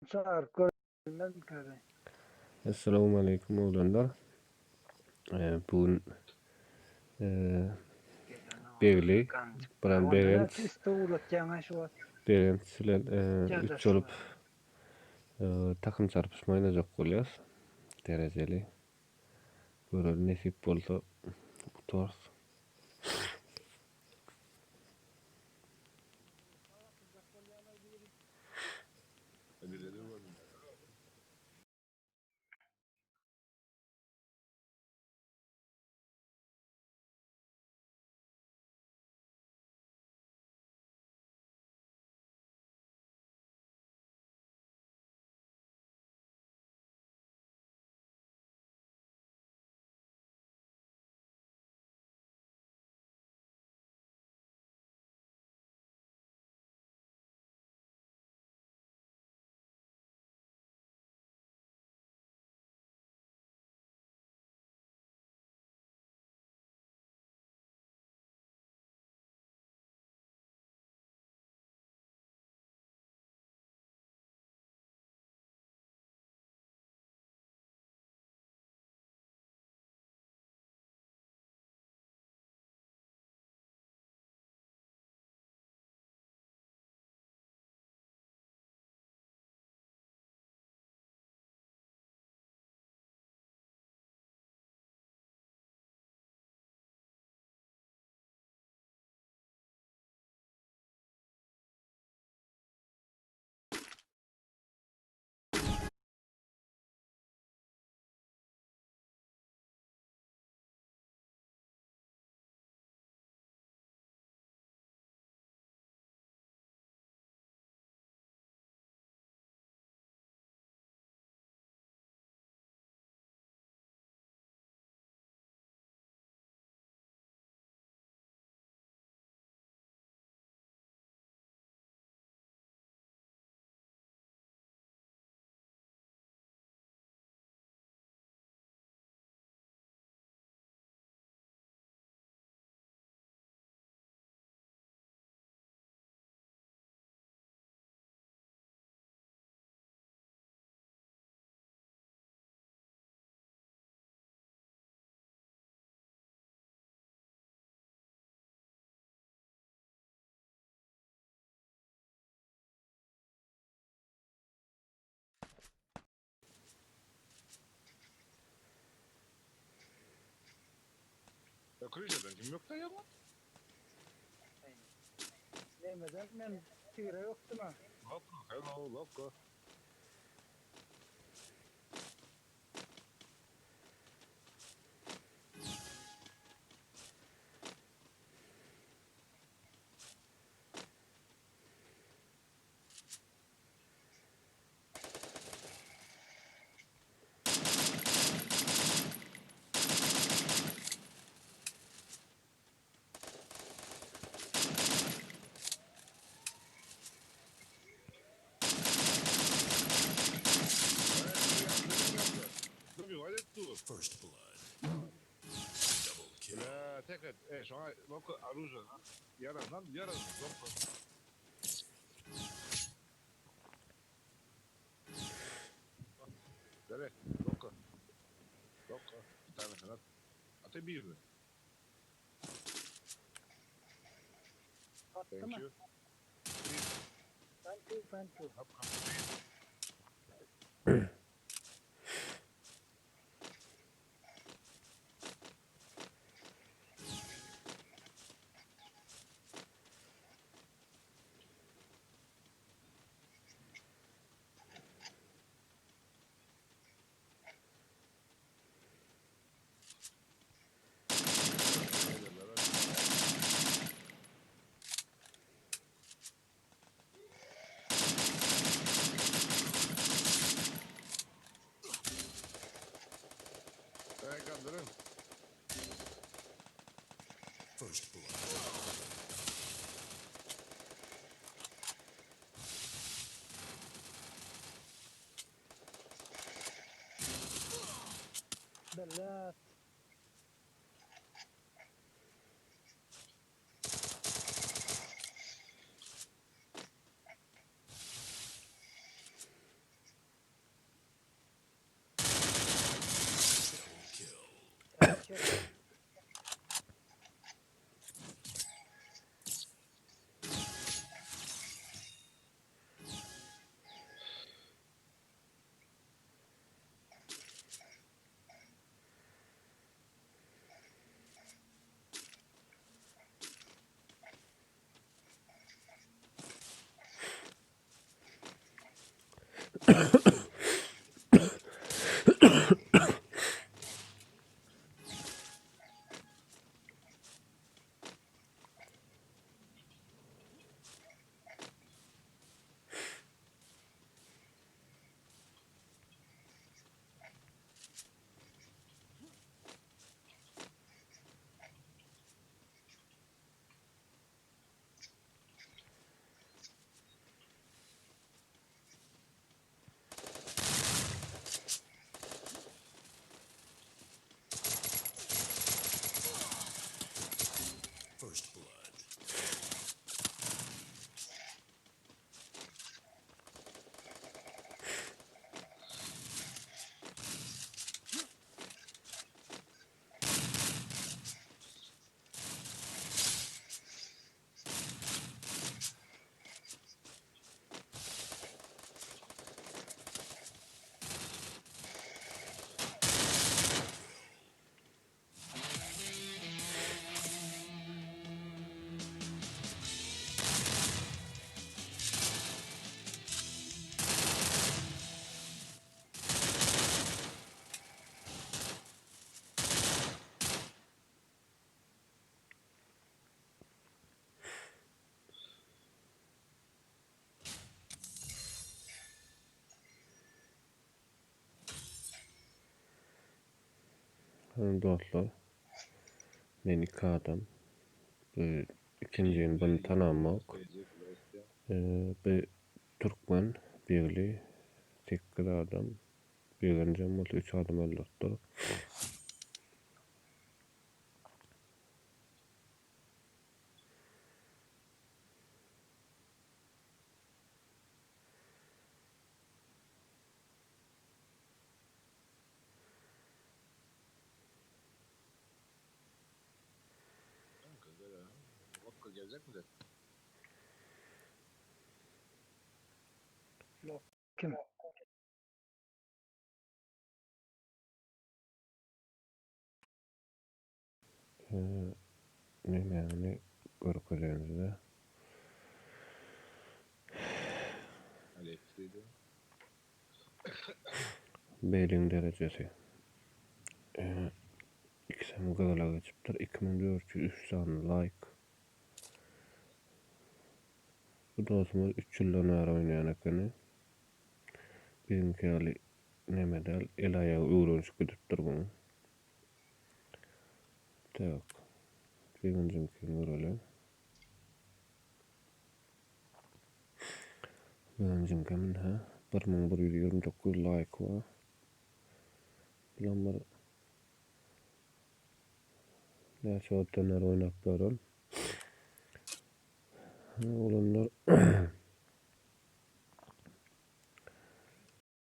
Çagyryp görmezmikädi? Essalamualeýkum oglanlar. Bu gün Begli, biram Begenç. Begenç bilen üç bolup takym çarpyşma oýnajak bolýas. Derejeli. Göreli nesip bolsa utarys. Kryžadan kim ýokda ýa? Nemeden men tigre ýokdum ha. Lokko, hello, lokko. First blood. Double kill. Bля, tek et. E, şoňa lokko orужие. Ýaran lan, ýaran lokko. Dere, lokko. Lokko. Bir tane kanat. Ate bir mi? Attı Thank mı? you. Thank you, thank you. Hap, hap. Hey, kaldırın. First blood. Belat. Hany dostlar. Men iki adam. Bu ikinjini bunu tanamok. Bu türkmen Begli 8 adam. Begenjem bolsa 3 adam öldüripdir. Kanka gel ha. Vakka gelecek mi de? Kim? Nemäni görkezenizde. Alexiydi. Beýliň derejesi. Ee, ikisem gyzyla geçipdir. 2403 sany like. Bu dostumuz 3 ýyldan bäri oýnaýan ekeni. Biziňki ýaly neme däl, el aýagy öwrenişip gidipdir buň. Tak. Begenjiňkini göreli. Begenjiňkem ine 1129 like bar. Bulam bir näçe wagtdan bäri oýnap ýören. Oglanlar.